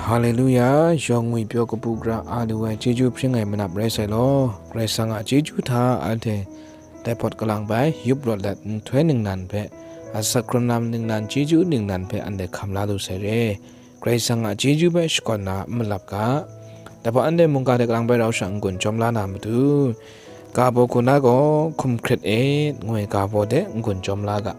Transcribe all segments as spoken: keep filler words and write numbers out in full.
Haleluya, yawng ngwi pyaw kabu gara a lu ai chyeju hpring ai manap rai sai law, Karai Kasang a chyeju hta anhte dai hpawt kalang bai yup rawt let nhtoi ningnan hpe, asak hkrun lam ningnan chyeju ningnan hpe anhte hkam la lu sai re. Karai Kasang a chyeju hpe shakawn na n malap ga. Dai hpawt anhte mungga hte kalang bai rau sha n-gun chyawm la na matu, ga baw hku na gaw hkum hkrit et, ngu ai ga baw de n-gun chyawm la ga.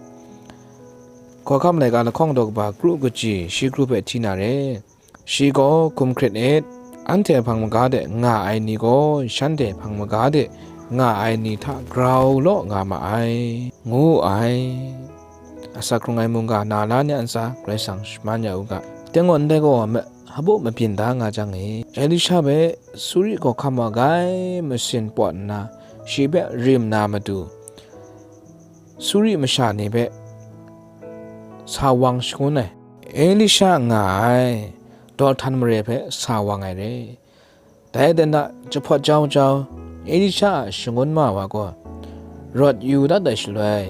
Hkawhkam laika lahkawng daw kaba kru kaji shi kru hpe hti na re. Shi gaw hkum hkrit et, anhte hpang maga de nga ai ni gaw shanhte hpang maga de nga ai ni hta grau law nga ma ai, ngu ai. Asak hkrung ai mungga na la ni a ntsa, Karai Kasang shaman ya u ga. Tengaw ndai gaw ma-, hpabu mabyin da nga jang e, Elisha hpe Suri hkawhkam wa gai masin pawt nna, shi hpe rim na matu, Suri masha ni hpe sa wang shangun ai. Elisha nga ai, daw htan mare hpe sa wang ai re. Dai aten hta jahpawt jau jau, Elisha a shangun ma wa gaw, rawt yu dat ai shaloi,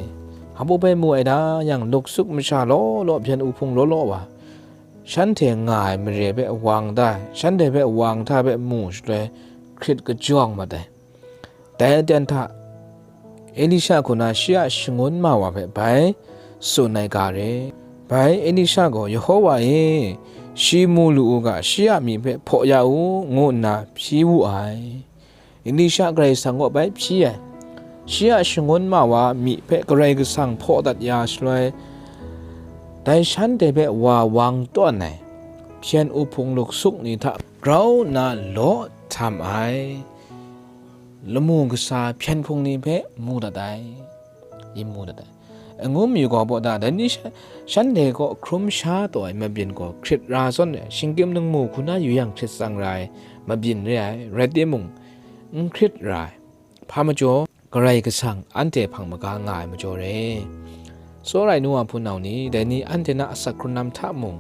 hpabu hpe mu ai da yang, luksuk masha law law, byen uhpung law law wa, shanhte nga ai mare hpe wang da ai, shanhte hpe wang hta hpe mu shaloi, hkrit kajawng mat ai. Dai aten hta, Elisha hku na shi a shangun ma wa hpe bai tsun ai ga re. Bai Elisha gaw, "Yehowa e, shi mu lu u ga, shi a myi hpe hpaw ya u," ngu nna hpyi wu ai. Elisha Karai Kasang kaw bai hpyi ai. Shi a shangun ma wa myi hpe Karai Kasang hpaw dat ya shaloi, dai shanhte hpe wa wang tawn ai, hpyen uhpung luksuk ni hta grau nna law htam ai. Lamu kasa hpyen hpung ni hpe mu dat ai, yin mu dat ai. Ngu mayu gaw, baw da, dai ni sha-, shanhte kaw hkrum sha taw ai mabyin gaw hkrit ra zawn ai, shinggyim ningmu hku na yu yang hkrit tsang ra ai mabyin re ai, rai timung, n hkrit ra ai. Hpa majaw, Karai Kasang anhte hpang maga nga ai majaw re. Tsawra ai nu wa hpunau ni, dai ni anhte na asak hkrun lam hta mung,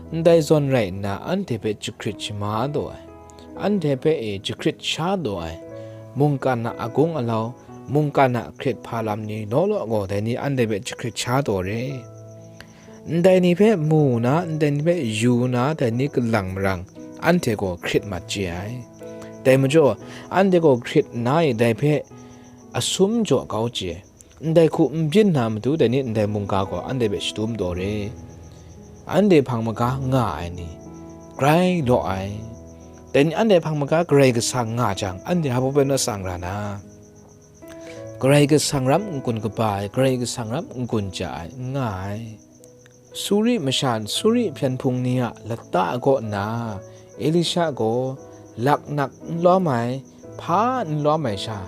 ndai zawn rai nna, anhte hpe jahkrit shama taw ai, anhte hpe e jahkrit sha taw ai, mungkan a agung alau, mungkan a hkrit hpa lam ni law law gaw, dai ni anhte hpe jahkrit sha taw re. Ndai ni hpe mu na, ndai ni hpe yu na, dai ni kalang marang, anhte gaw hkrit mat chye ai. Dai majaw, anhte gaw hkrit nna e dai hpe asum jaw kau chye ai. Ndai hku n byin na matu, dai ni ndai mungga gaw anhte hpe shadum taw re. Anhte hpang maga nga ai ni, grai law ai. Dai ni anhte hpang maga Karai Kasang nga jang, anhte hpa baw bai naw tsang ra na? Karai Kasang ram n-gun kaba ai, Karai Kasang ram n-gun ja ai, n nga ai. Suri masha, Suri hpyen hpung ni a lata kaw nna, Elisha gaw laknak n lawm ai, hpa n lawm ai sha,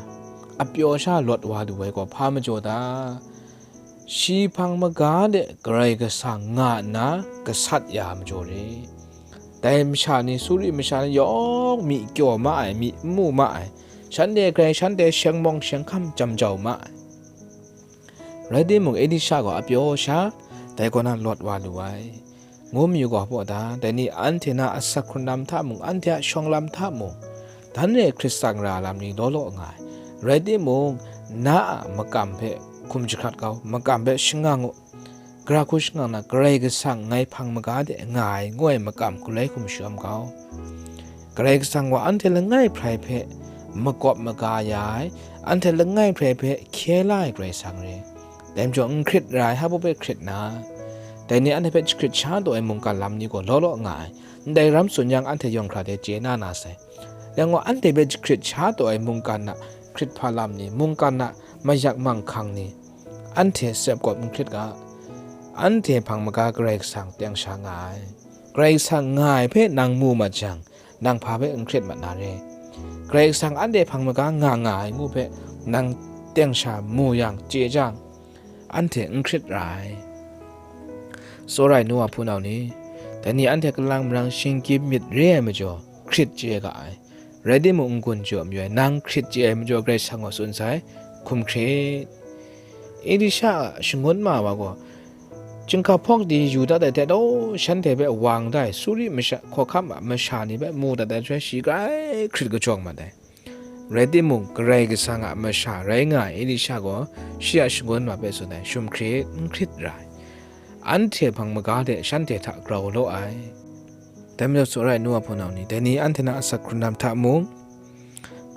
apyaw sha lawt wa lu ai gaw hpa majaw ta? Shi hpang maga de Karai Kasang nga nna gasat ya majaw re. Dai masha ni, Suri masha ni yawng myi kyaw ma ai, myi n mu ma ai, shanhte grai shanhte sheng mawng sheng hkam jam jau ma ai. Rai timung, Elisha gaw apyaw sha dai kaw na lawt wa lu ai. Ngu mayu gaw, baw da, dai ni anhte na asak hkrun lam hta mung, anhte a shawng lam hta mung, dan re hkrit tsang ra lam ni law law nga ai. Rai timung, na a makam hpe hkum jahkrat kau, makam hpe shangang u. Gara hku shangang na, Karai Kasang ngai hpang maga de nga ai, ngu ai makam hku lai hkum shawm kau. Karai Kasang gaw anhte langai hprai hpe makawp maga ya ai, anhte langai hprai hpe hkye la ai Karai Kasang re. Dai majaw, n hkrit ra ai, hpa baw bai hkrit nna, dai ni anhte hpe jahkrit sha taw ai mungkan lam ni gaw law law nga ai, ndai ram tsun yang, anhte yawng hkra de chye na na sai. Yang gaw, anhte hpe jahkrit sha taw ai mungkan a hkrit hpa lam ni, mungkan a mayak manghkang ni, anhte sep kawp n hkrit ga. Anhte hpang maga Karai Kasang teng sha nga ai. Karai Kasang nga ai hpe nang mu mat jang, nang hpa hpe n hkrit mat na re. Karai Kasang anhte hpang maga nga nga ai ngu hpe nang teng sha mu yang, chye jang, anhte n hkrit ra ai. Tsawra ai nu wa hpunau ni, dai ni anhte kalang marang shinggyim myit re ai majaw, hkrit chye ga ai. Rai timung, n-gun jaw mayu ai, nang hkrit chye ai majaw Karai Kasang gaw tsun sai, hkum hkrit. Elisha a shangun ma wa gaw, chyinghka hpawk di yu dat ai hte law, shanhte hpe wang da ai, Suri masha, hkawhkam a masha ni hpe mu dat ai hte, shi grai hkrit kajawng mat ai. Rai timung, Karai Kasang a masha rai nga ai Elisha gaw, shi a shangun ma hpe tsun ai, shum hkrit, n hkrit ra ai. Anhte hpang maga de shanhte hta grau law ai. Dai majaw, tsawra ai nu wa hpunau ni, dai ni anhte nan asak hkrung lam hta mung,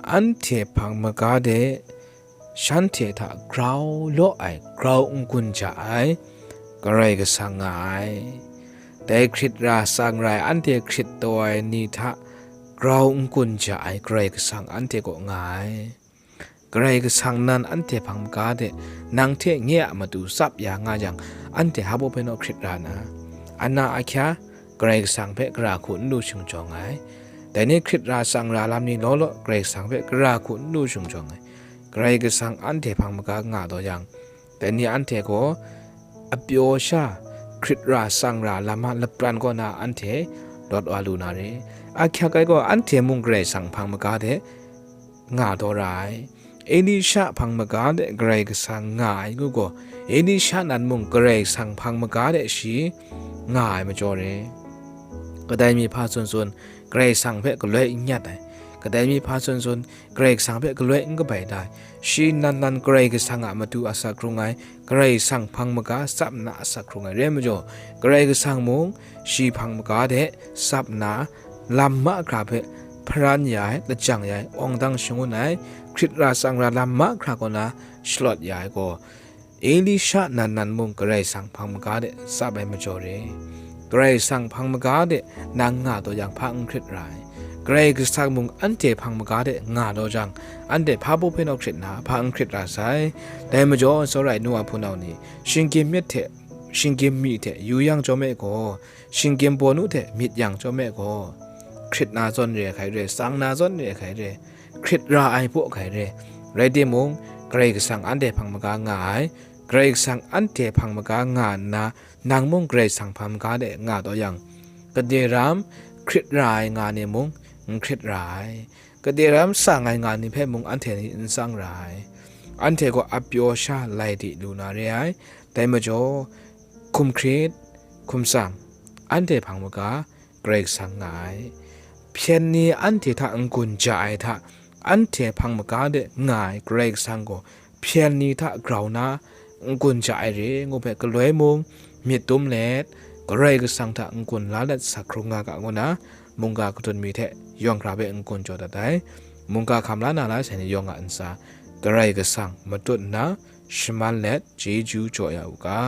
anhte hpang maga de shanhte hta grau law ai grau n-gun ja ai Karai Kasang nga ai. Dai hkrit ra tsang ra ai anhte hkrit taw ai ni hta grau n-gun ja ai Karai Kasang anhte kaw nga ai. Karai Kasang nan anhte hpang maga de, nang hte nye a matu tsap ya nga jang, anhte hpa baw hpe naw hkrit ra na, ana ahkya Karai Kasang hpe gara hku n lu shing jawng ai. Dai ni hkrit ra tsang ra lam ni law law Karai Kasang hpe gara hku n lu shing jawng ai. Karai Kasang anhte hpang maga nga taw yang, dai ni anhte gaw apyaw sha hkrit ra tsang ra lam a lapran kaw na anhte lawt wa lu na re. Ahkyak ai gaw, anhte mung Karai Kasang hpang maga de nga taw ra ai. Elisha hpang maga de Karai Kasang nga ai ngu gaw, Elisha nan mung Karai Kasang hpang maga de shi nga ai majaw re. Kadai mi hpa tsun tsun, Karai Kasang hpe galoi n nyat ai. Kadai mi hpa tsun tsun, Karai Kasang hpe galoi n kabai da ai. Shi nan nan Karai Kasang a matu asak hkrung ai, Karai Kasang hpang maga tsap nna asak hkrung ai rai majaw, Karai Kasang mung shi hpang maga de tsap nna, lam mahkra hpe hparan ya ai, lajang ya ai, awng dang shangun ai, hkrit ra tsang ra lam mahkra kaw na shalawt ya ai gaw, Elisha nan nan mung Karai Kasang hpang maga de tsap ai majaw re. Karai Kasang hpang maga de nang nga taw yang, hpa n hkrit ra ai. Karai Kasang mung anhte hpang maga de nga taw jang, anhte hpa baw hpe naw hkrit na, hpa n hkrit ra sai. Dai majaw, tsawra ai nu wa hpunau ni, shinggyim myit hte, shinggyim mi hte yu yang chyawm e gaw, shinggyim bawnu hte myit yang chyawm e gaw, hkrit na zawn re ai hkai re, tsang na zawn re ai hkai re, hkrit ra ai hpaw hkai re. Rai timung, Karai Kasang anhte hpang maga nga ai, Karai Kasang anhte hpang maga nga nna, nang mung Karai Kasang hpang maga de nga taw yang, kade ram hkrit ra ai nga ni mung n hkrit ra ai, kade ram tsang ai nga ni hpe mung anhte ni n tsang ra ai. Anhte gaw apyaw sha lai di lu na re ai. Dai majaw, hkum hkrit, hkum tsang, anhte hpang maga Karai Kasang nga ai. Hpyen ni anhte hta n-gun ja ai hta, anhte hpang maga de nga ai Karai Kasang gaw, hpyen ni hta grau na n-gun ja ai re ngu hpe, galoi mung myit dum let, Karai Kasang hta n-gun la let sa hkrung nga ga ngu na, mungga kadun mi hte yawng hkra hpe n-gun jaw dat ai. Mungga hkam la na la sai ni yawng a ntsa, Karai Kasang matut nna, shaman let chyeju jaw ya u ga.